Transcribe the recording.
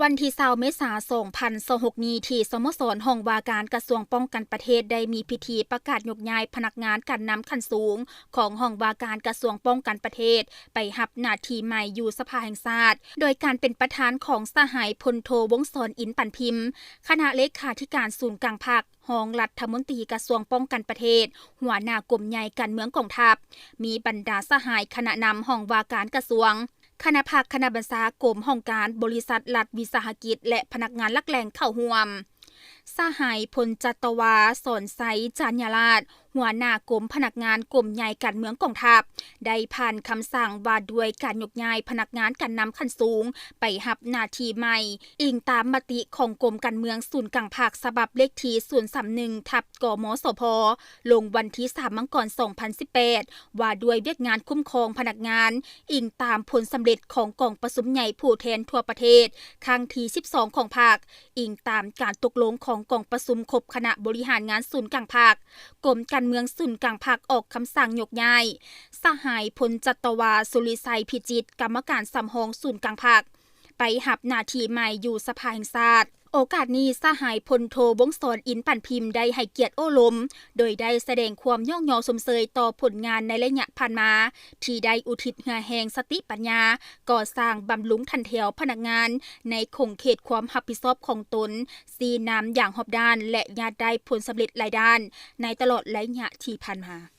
ວັນທີຊາວ ເມສາ ສອງພັນຊາວຫົກນີ້ ທີ່ສະໂມສອນຫ້ອງວ່າການກະຊວງປ້ອງກັນປະເທດ ໄດ້ມີພິທີປະກາດຍົກຍ້າຍພະນັກງານການນຳຂັ້ນສູງຂອງຫ້ອງວ່າການກະຊວງປ້ອງກັນປະເທດ ໄປຮັບໜ້າທີ່ໃໝ່ຢູ່ສະພາແຫ່ງຊາດ ໂດຍການເປັນປະທານຂອງສະຫາຍ ພົນໂທ ວົງສອນ ອິນປັນພິມ ຄະນະເລຂາທິການສູນກາງພັກ, ຮອງລັດຖະມົນຕີກະຊວງປ້ອງກັນປະເທດ, ຫົວໜ້າກົມໃຫຍ່ການເມືອງກອງທັບ, ມີບັນດາສະຫາຍຄະນະນຳຫ້ອງວ່າການກະຊວງ, ຄະນະພັກ, ຄະນະບັນຊາ, ກົມຫ້ອງການ, ບໍລິສັດລັດວິສາຫະກິດ ແລະ ພະນັກງານຫຼັກແຫຼ່ງເຂົ້າຮ່ວມ. ສະຫາຍ ພົນຈັດຕະວາ ສອນໄຊ ຈັນຍາລາດ, ຫົວໜ້າກົມພະນັກງານກົມໃຫຍ່ການເມືອງກອງທັບ ໄດ້ຜ່ານຄຳສັ່ງວ່າດ້ວຍການຍົກຍ້າຍພະນັກງານການນຳຂັ້ນສູງໄປຮັບໜ້າທີ່ໃໝ່, ອີງຕາມມະຕິຂອງກົມການເມືອງສູນກາງພັກ ສະບັບເລກທີ ສູນສາມໜຶ່ງ ທັບ ກມສພ ລົງວັນທີສາມ ມັງກອນ ສອງພັນສິບແປດ ວ່າດ້ວຍວຽກງານຄຸ້ມຄອງພະນັກງານ, ອີງຕາມຜົນສຳເລັດຂອງກອງປະຊຸມໃຫຍ່ຜູ້ແທນທົ່ວປະເທດ ຄັ້ງທີສິບສອງຂອງພັກ, ອີງຕາມການຕົກລົງຂອງກອງປະຊຸມຄົບຄະນະບໍລິຫານງານສູນກາງພັກ, ກົມການເມືອງສູນກາງພັກອອກຄຳສັ່ງຍົກຍ້າຍສະຫາຍ ພົນຈັດຕະວາ ສຸລິໄຊ ພິຈິດ, ກຳມະການສຳຮອງສູນກາງພັກ ໄປຮັບໜ້າທີ່ໃໝ່ຢູ່ສະພາແຫ່ງຊາດ. ໂອກາດນີ້, ສະຫາຍ ພົນໂທ ວົງສອນ ອິນປັນພິມ ໄດ້ໃຫ້ກຽດໂອ້ລົມ ໂດຍໄດ້ສະແດງຄວາມຍ້ອງຍໍຊົມເຊີຍຕໍ່ຜົນງານໃນໄລຍະຜ່ານມາ ທີ່ໄດ້ອຸທິດເຫື່ອແຮງ, ສະຕິປັນຍາ, ກໍ່ສ້າງ, ບຳລຸງຖັນແຖວພະນັກງານໃນຂົງເຂດຄວາມຮັບຜິດຊອບຂອງຕົນ, ຊີ້ນຳຢ່າງຮອບດ້ານ ແລະ ຍາດໄດ້ຜົນສຳເລັດຫຼາຍດ້ານໃນຕະຫຼອດໄລຍະທີ່ຜ່ານມາ.